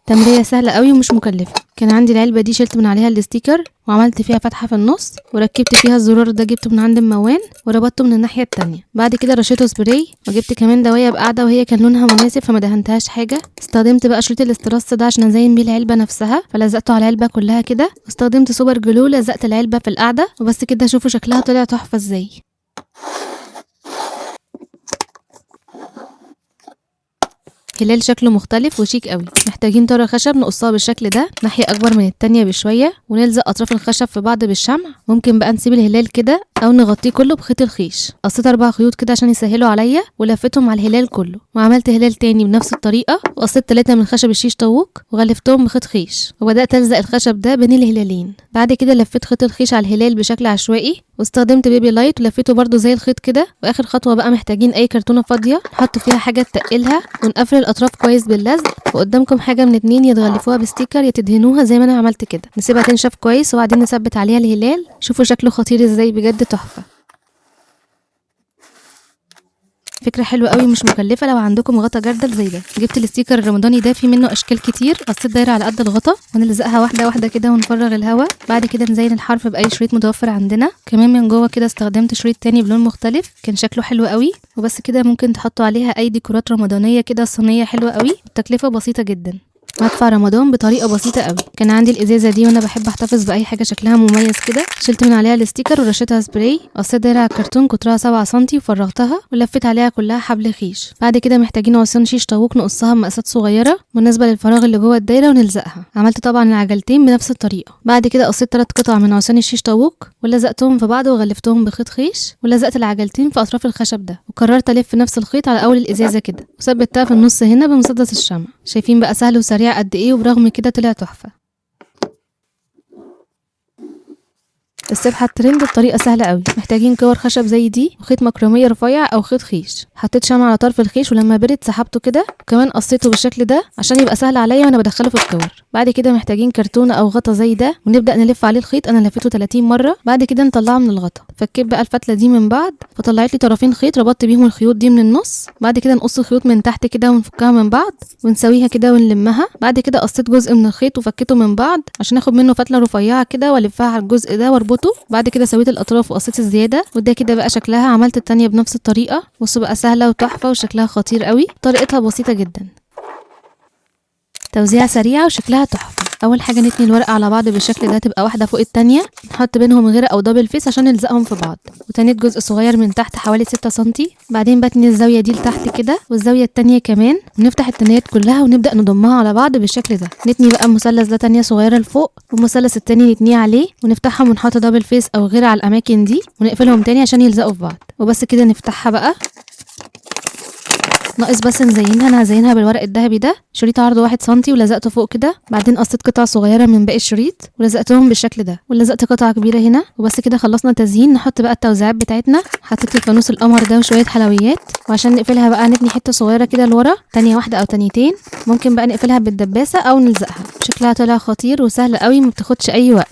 تمريه سهلة قوي ومش مكلفة. كان عندي العلبة دي شلت من عليها ال sticker وعملت فيها فتحه في النص وركبت فيها الزرار ده، جبته من عند الموان وربطته من الناحية التانية. بعد كده رشيته سبراي وجبت كمان دوايه بقاعدة وهي كان لونها مناسب فما دهنتهاش حاجة. استخدمت بقى شريط الاستراس ده عشان ازين بيه العلبة نفسها فلزقته على العلبة كلها كده، واستخدمت super glue لزقت العلبة في القاعدة. وبس كده، شوفوا شكلها طلع تحفة ازاي. هلال شكله مختلف وشيك قوي. محتاجين طاره خشب نقصها بالشكل ده، ناحية اكبر من التانية بشوية، ونلزق اطراف الخشب في بعض بالشمع. ممكن بقى نسيب الهلال كده او نغطيه كله بخيط الخيش. قصيت 4 خيوط كده عشان يسهلوا عليا ولفتهم على الهلال كله، وعملت هلال تاني بنفس الطريقة، وقصيت 3 من خشب الشيش طاووق وغلفتهم بخيط خيش، وبدات الزق الخشب ده بين الهلالين. بعد كده لفيت خيط الخيش على الهلال بشكل عشوائي، واستخدمت baby light ولفيته برده زي الخيط كده. واخر خطوة بقى محتاجين اي كرتونة فاضية نحط فيها حاجة تقلها ونقفل الاطراف كويس باللزق. وقدامكم حاجة من 2، يا تغلفوها ب sticker يا تدهنوها زي ما انا عملت كده. نسيبها تنشف كويس وبعدين نثبت عليها الهلال. شوفوا شكله خطير ازاي، بجد تحفة. فكرة حلوة قوي مش مكلفة لو عندكم غطا جردل زي ده. جبت ال sticker الرمضاني ده، في منه اشكال كتير. قصيت دايرة على قد الغطا ونلزقها واحدة واحدة كده ونفرغ الهواء. بعد كده نزين الحرف باي شريط متوفر عندنا. كمان من جوه كده استخدمت شريط تاني بلون مختلف كان شكله حلو قوي. وبس كده، ممكن تحطوا عليها اي ديكورات رمضانيه كده، صينية حلوة قوي. التكلفة بسيطة جدا. مدفع رمضان بطريقة بسيطة قوي. كان عندي الازازه دي وانا بحب احتفظ باي حاجة شكلها مميز كده، شلت من عليها ال sticker ورشيتها سبراي. قصيت دايرة على الكرتون قطرها 7 سم وفرغتها ولفيت عليها كلها حبل خيش. بعد كده محتاجين عصيان شيش طاووق نقصها بمقاسات صغيرة مناسبة للفراغ اللي جوه الدايرة ونلزقها. عملت طبعا العجلتين بنفس الطريقة. بعد كده قصيت 3 قطع من عصيان الشيش طاووق ولزقتهم في بعض وغلفتهم بخيط خيش، ولزقت العجلتين في اطراف الخشب ده، وقررت الف نفس الخيط على اول الازازه كده وثبتها في النص هنا بمسدس الشمع. شايفين بقى سهل وسريع قد ايه، وبرغم كده طلع تحفة. السبحة الترند بطريقة سهلة قوي. محتاجين كور خشب زي دي وخيط مكرميه رفيع او خيط خيش. حطيت شمع على طرف الخيش ولما برد سحبته كده، وكمان قصيته بالشكل ده عشان يبقى سهل عليا وانا بدخله في الكور. بعد كده محتاجين كرتونة او غطا زي ده ونبدا نلف عليه الخيط. انا لفيته 30 مرة. بعد كده نطلعه من الغطا. فكيت بقى الفتله دي من بعض فطلعت لي طرفين خيط ربطت بيهم الخيوط دي من النص. بعد كده نقص الخيوط من تحت كده ونفكها من بعض ونسويها كده ونلمها. بعد كده قصيت جزء من الخيط وفكيته من بعض عشان اخد منه فتله رفيعة كده والفها على الجزء ده واربطه. بعد كده سويت الاطراف وقصيت الزيادة، وده كده بقى شكلها. عملت التانية بنفس الطريقة. بصوا بقى سهلة وتحفه وشكلها خطير قوي، طريقتها بسيطة جدا، توزيع سريعة وشكلها تحفة. اول حاجة نتني الورقة على بعض بالشكل ده، تبقى واحدة فوق التانية، نحط بينهم غيره او double face عشان نلزقهم في بعض، وتنيت جزء صغير من تحت حوالي 6 سم. بعدين بتني الزاوية دي لتحت كده والزاويه التانية كمان، ونفتح التنيات كلها ونبدا نضمها على بعض بالشكل ده. نتني بقى المثلث ده تانية صغيرة لفوق، والمثلث التاني نتنيه عليه ونفتحهم ونحط double face او غيره على الاماكن دي ونقفلهم تاني عشان يلزقوا في بعض. وبس كده نفتحها بقى. ناقص بس نزينها. انا هزينها بالورق الذهبي ده، شريط عرضه 1 سم ولزقته فوق كده. بعدين قصيت قطع صغيرة من باقي الشريط ولزقتهم بالشكل ده، ولزقت قطعه كبيرة هنا. وبس كده خلصنا تزيين. نحط بقى التوزيعات بتاعتنا. حطيت الفانوس القمر ده وشوية حلويات، وعشان نقفلها بقى نتني حتة صغيرة كده لورا، تانية واحدة او تانيتين. ممكن بقى نقفلها بالدباسه او نلزقها. شكلها طلع خطير وسهل قوي، ما بتاخدش اي وقت.